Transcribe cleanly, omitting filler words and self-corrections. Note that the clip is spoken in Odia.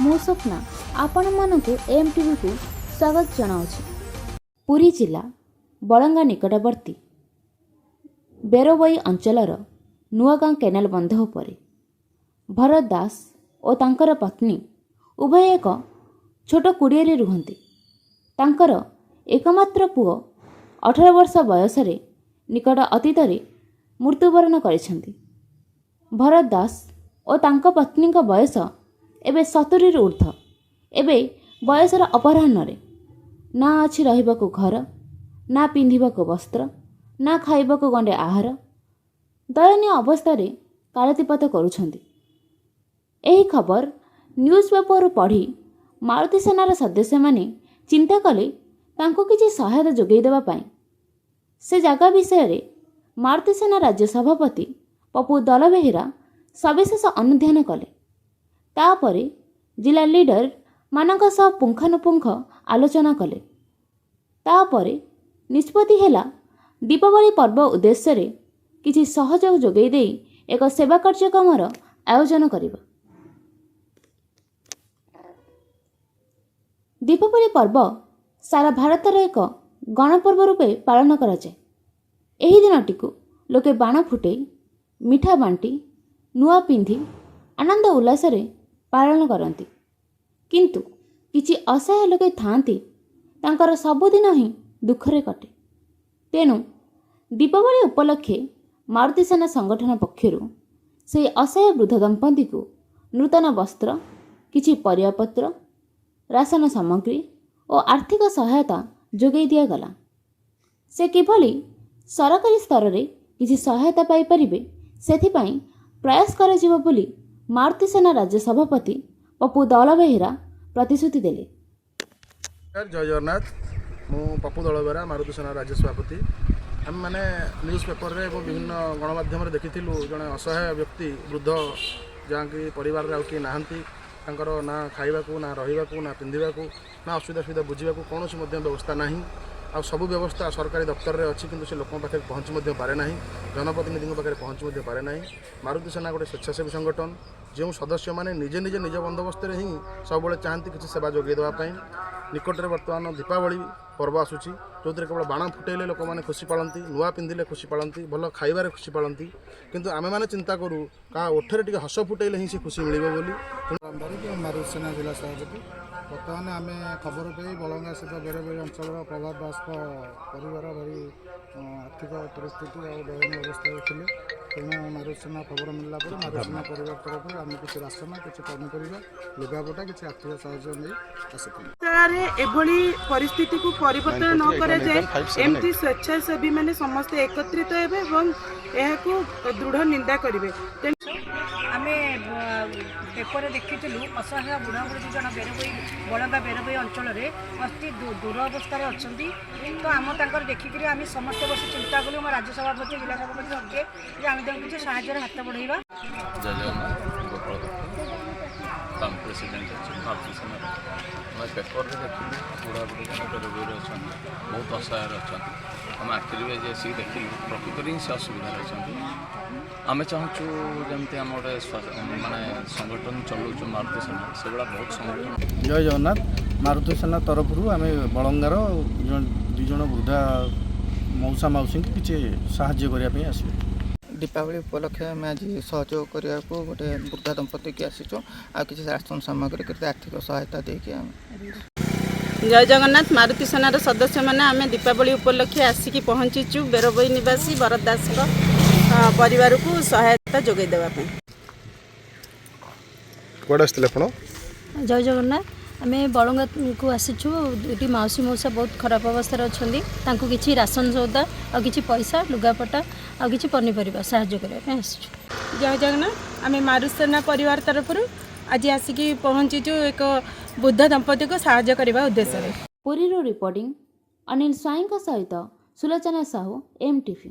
ମୁଁ ସ୍ୱପ୍ନା ଆପଣମାନଙ୍କୁ ଏମ୍ ଟିଭିକୁ ସ୍ୱାଗତ ଜଣାଉଛି। ପୁରୀ ଜିଲ୍ଲା ବଳଙ୍ଗା ନିକଟବର୍ତ୍ତୀ ବେରବୋଇ ଅଞ୍ଚଳର ନୂଆଗାଁ କେନାଲ ବନ୍ଧ ଉପରେ ଭରତ ଦାସ ଓ ତାଙ୍କର ପତ୍ନୀ ଉଭୟ ଏକ ଛୋଟ କୁଡ଼ିଆରେ ରୁହନ୍ତି। ତାଙ୍କର ଏକମାତ୍ର ପୁଅ 18 ବର୍ଷ ବୟସରେ ନିକଟ ଅତୀତରେ ମୃତ୍ୟୁବରଣ କରିଛନ୍ତି। ଭରତ ଦାସ ଓ ତାଙ୍କ ପତ୍ନୀଙ୍କ ବୟସ ଏବେ 70ରୁ ଉର୍ଦ୍ଧ୍ୱ। ଏବେ ବୟସର ଅପରାହ୍ନରେ ନା ଅଛି ରହିବାକୁ ଘର, ନା ପିନ୍ଧିବାକୁ ବସ୍ତ୍ର, ନା ଖାଇବାକୁ ଗଣ୍ଡେ ଆହାର। ଦୟନୀୟ ଅବସ୍ଥାରେ କାଳାତିପାତ କରୁଛନ୍ତି। ଏହି ଖବର ନ୍ୟୁଜ୍ ପେପରରୁ ପଢ଼ି ମାରୁତି ସେନାର ସଦସ୍ୟମାନେ ଚିନ୍ତା କଲେ ତାଙ୍କୁ କିଛି ସହାୟତା ଯୋଗାଇ ଦେବା ପାଇଁ। ସେ ଜାଗା ବିଷୟରେ ମାରୁତି ସେନା ରାଜ୍ୟ ସଭାପତି ପପୁ ଦଳବେହେରା ସବିଶେଷ ଅନୁଧ୍ୟାନ କଲେ। ତାପରେ ଜିଲ୍ଲା ଲିଡର ମାନଙ୍କ ସହ ପୁଙ୍ଖାନୁପୁଙ୍ଖ ଆଲୋଚନା କଲେ। ତାପରେ ନିଷ୍ପତ୍ତି ହେଲା, ଦୀପାବଳି ପର୍ବ ଉଦ୍ଦେଶ୍ୟରେ କିଛି ସହଯୋଗ ଯୋଗାଇ ଦେଇ ଏକ ସେବା କାର୍ଯ୍ୟକ୍ରମର ଆୟୋଜନ କରିବା। ଦୀପାବଳି ପର୍ବ ସାରା ଭାରତର ଏକ ଗଣପର୍ବ ରୂପେ ପାଳନ କରାଯାଏ। ଏହି ଦିନଟିକୁ ଲୋକେ ବାଣ ଫୁଟେଇ, ମିଠା ବାଣ୍ଟି, ନୂଆ ପିନ୍ଧି ଆନନ୍ଦ ଉଲ୍ଲାସରେ ପାଳନ କରନ୍ତି। କିନ୍ତୁ କିଛି ଅସହାୟ ଲୋକେ ଥାଆନ୍ତି, ତାଙ୍କର ସବୁଦିନ ହିଁ ଦୁଃଖରେ କଟେ। ତେଣୁ ଦୀପାବଳି ଉପଲକ୍ଷେ ମାରୁତି ସେନା ସଂଗଠନ ପକ୍ଷରୁ ସେହି ଅସହାୟ ବୃଦ୍ଧ ଦମ୍ପତିଙ୍କୁ ନୂତନ ବସ୍ତ୍ର, କିଛି ପରିବାପତ୍ର, ରାସନ ସାମଗ୍ରୀ ଓ ଆର୍ଥିକ ସହାୟତା ଯୋଗାଇ ଦିଆଗଲା। ସେ କିଭଳି ସରକାରୀ ସ୍ତରରେ କିଛି ସହାୟତା ପାଇପାରିବେ, ସେଥିପାଇଁ ପ୍ରୟାସ କରାଯିବ ବୋଲି ମାରୁତି ସେନା ରାଜ୍ୟ ସଭାପତି ପପୁ ଦଳବେହେରା ପ୍ରତିଶ୍ରୁତି ଦେଲେ। ଜୟ ଜଗନ୍ନାଥ। ମୁଁ ପପୁ ଦଳବେହେରା, ମାରୁତି ସେନା ରାଜ୍ୟ ସଭାପତି। ଆମେମାନେ ନ୍ୟୁଜ୍ ପେପରରେ ଏବଂ ବିଭିନ୍ନ ଗଣମାଧ୍ୟମରେ ଦେଖିଥିଲୁ, ଜଣେ ଅସହାୟ ବ୍ୟକ୍ତି, ବୃଦ୍ଧ, ଯାହାକି ପରିବାରରେ ଆଉ କେହି ନାହାନ୍ତି। ତାଙ୍କର ନା ଖାଇବାକୁ, ନା ରହିବାକୁ, ନା ପିନ୍ଧିବାକୁ, ନା ଅସୁବିଧା ସୁବିଧା ବୁଝିବାକୁ କୌଣସି ମଧ୍ୟ ବ୍ୟବସ୍ଥା ନାହିଁ। ଆଉ ସବୁ ବ୍ୟବସ୍ଥା ସରକାରୀ ଦପ୍ତରରେ ଅଛି, କିନ୍ତୁ ସେ ଲୋକଙ୍କ ପାଖରେ ପହଞ୍ଚି ମଧ୍ୟ ପାରେ ନାହିଁ, ଜନପ୍ରତିନିଧିଙ୍କ ପାଖରେ ପହଞ୍ଚି ମଧ୍ୟ ପାରେ ନାହିଁ। ମାରୁତି ସେନା ଗୋଟେ ସ୍ୱେଚ୍ଛାସେବୀ ସଂଗଠନ, ଯେଉଁ ସଦସ୍ୟମାନେ ନିଜେ ନିଜେ ନିଜ ବନ୍ଦୋବସ୍ତରେ ହିଁ ସବୁବେଳେ ଚାହାନ୍ତି କିଛି ସେବା ଯୋଗାଇ ଦେବା ପାଇଁ। ନିକଟରେ ବର୍ତ୍ତମାନ ଦୀପାବଳି ପର୍ବ ଆସୁଛି, ଯେଉଁଥିରେ କେବଳ ବାଣ ଫୁଟେଇଲେ ଲୋକମାନେ ଖୁସି ପାଳନ୍ତି, ନୂଆ ପିନ୍ଧିଲେ ଖୁସି ପାଳନ୍ତି, ଭଲ ଖାଇବାରେ ଖୁସି ପାଳନ୍ତି। କିନ୍ତୁ ଆମେମାନେ ଚିନ୍ତା କରୁ, କାହା ଓଠରେ ଟିକେ ହସ ଫୁଟେଇଲେ ହିଁ ସେ ଖୁସି ମିଳିବ ବୋଲି। ବାରିକ, ମାରୁତି ସେନା ଜିଲ୍ଲା ସଭାପତି। ବର୍ତ୍ତମାନ ଆମେ ଖବର ପାଇ ବଳଙ୍ଗା ସ୍ଥିତ ବେରବୋଇ ଅଞ୍ଚଳର ପ୍ରଭାତ ଦାସଙ୍କ ପରିବାର ଭାରି ଆର୍ଥିକ ପରିସ୍ଥିତି ଆଉ ଦୟନୀୟ ଅବସ୍ଥାରେ ଥିଲେ। ତେଣୁ ମାରୁତି ସେନା ଖବର ମିଳିଲା ପରେ ମାରୁତି ସେନା ପରିବାର ତରଫରୁ ଆମେ କିଛି ରାସନ, କିଛି ପନିପରିବା, ଲୁଗାପଟା, କିଛି ଆର୍ଥିକ ସାହାଯ୍ୟ ନେଇ ଆସିଥିଲୁ। ରେ ଏଭଳି ପରିସ୍ଥିତିକୁ ପରିବର୍ତ୍ତନ ନ କରାଯାଏ, ଏମିତି ସ୍ୱେଚ୍ଛାସେବୀ ମାନେ ସମସ୍ତେ ଏକତ୍ରିତ ହେବେ ଏବଂ ଏହାକୁ ଦୃଢ଼ ନିନ୍ଦା କରିବେ। ତେଣୁ ଆମେ ପେପରରେ ଦେଖିଥିଲୁ, ଅସହାୟ ବୁଢ଼ା ବୁଢ଼ୀ ଦୁଇ ଜଣ ବେରବୋଇ, ବଳଙ୍ଗା ବେରବୋଇ ଅଞ୍ଚଳରେ ଅତି ଦୁରବସ୍ଥାରେ ଅଛନ୍ତି। ତ ଆମ ତାଙ୍କର ଦେଖିକିରି ଆମେ ସମସ୍ତେ ବସି ଚିନ୍ତା କଲୁ, ଆମ ରାଜ୍ୟ ସଭାପତି, ଜିଲ୍ଲା ସଭାପତି ସଭ୍ୟ, ଯେ ଆମେ ତାଙ୍କୁ କିଛି ସାହାଯ୍ୟର ହାତ ବଢ଼େଇବା। ଜୟ ଜଗନ୍ନାଥ। ଗୋପାଳ ଦତ୍ତ, ଟାଉନ୍ ପ୍ରେସିଡେଣ୍ଟ ଅଛି ମାରୁତି ସେନାର। ଆମେ ପେପରରେ ଦେଖିଲୁ, ବୁଢ଼ା ବୁଢ଼ୀ ଜଣେ ବେରବୋଇରେ ଅଛନ୍ତି, ବହୁତ ଅସହାୟରେ ଅଛନ୍ତି। ଆମେ ଆଖିରେ ବି ଆଜି ଆସିକି ଦେଖିଲୁ, ପ୍ରକୃତରେ ହିଁ ସେ ଅସୁବିଧାରେ ଅଛନ୍ତି। ଆମେ ଚାହୁଁଛୁ, ଯେମିତି ଆମ ଗୋଟେ ମାନେ ସଂଗଠନ ଚଲାଉଛୁ ମାରୁତି ସେନା, ସେଭଳିଆ ବହୁତ ସଂଗଠନ ଜୟ ଜଗନ୍ନାଥ। ମାରୁତି ସେନା ତରଫରୁ ଆମେ ବଳଙ୍ଗାର ଦୁଇ ଜଣ ବୃଦ୍ଧା ମଉସା ମାଉସୀଙ୍କୁ କିଛି ସାହାଯ୍ୟ କରିବା ପାଇଁ ଆସିବୁ। ଦୀପାବଳି ଉପଲକ୍ଷେ ଆମେ ଆଜି ସହଯୋଗ କରିବାକୁ ଗୋଟେ ବୃଦ୍ଧା ଦମ୍ପତିକି ଆସିଛୁ। ଆଉ କିଛି ରାସନ ସାମଗ୍ରୀ, କିଛି ଆର୍ଥିକ ସହାୟତା ଦେଇକି ଆମେ ଜୟ ଜଗନ୍ନାଥ। ମାରୁତି ସେନାର ସଦସ୍ୟମାନେ ଆମେ ଦୀପାବଳି ଉପଲକ୍ଷେ ଆସିକି ପହଞ୍ଚିଛୁ ବେରବୋଇ ନିବାସୀ ଭରତ ଦାସଙ୍କ ପରିବାରକୁ ସହାୟତା ଯୋଗାଇ ଦେବା ପାଇଁ। କୁଆଡ଼େ ଆସିଥିଲେ ଆପଣ? ଜୟ ଜଗନ୍ନାଥ। ଆମେ ବଳଙ୍ଗାକୁ ଆସିଛୁ। ଦୁଇଟି ମାଉସୀ ମଉସା ବହୁତ ଖରାପ ଅବସ୍ଥାରେ ଅଛନ୍ତି। ତାଙ୍କୁ କିଛି ରାସନ ସଉଦା ଆଉ କିଛି ପଇସା, ଲୁଗାପଟା ଆଉ କିଛି ପନିପରିବା ସାହାଯ୍ୟ କରିବା ପାଇଁ ଆସିଛୁ। ଜୟ ଜଗନ୍ନାଥ। ଆମେ ମାରୁତି ସେନା ପରିବାର ତରଫରୁ ଆଜି ଆସିକି ପହଞ୍ଚିଛୁ ଏକ ବୃଦ୍ଧ ଦମ୍ପତିକୁ ସାହାଯ୍ୟ କରିବା ଉଦ୍ଦେଶ୍ୟରେ। ପୁରୀରୁ ରିପୋର୍ଟିଂ ଅନିଲ ସ୍ୱାଇଁଙ୍କ ସହିତ ସୁଲୋଚନା ସାହୁ, ଏମ୍ ଟିଭି।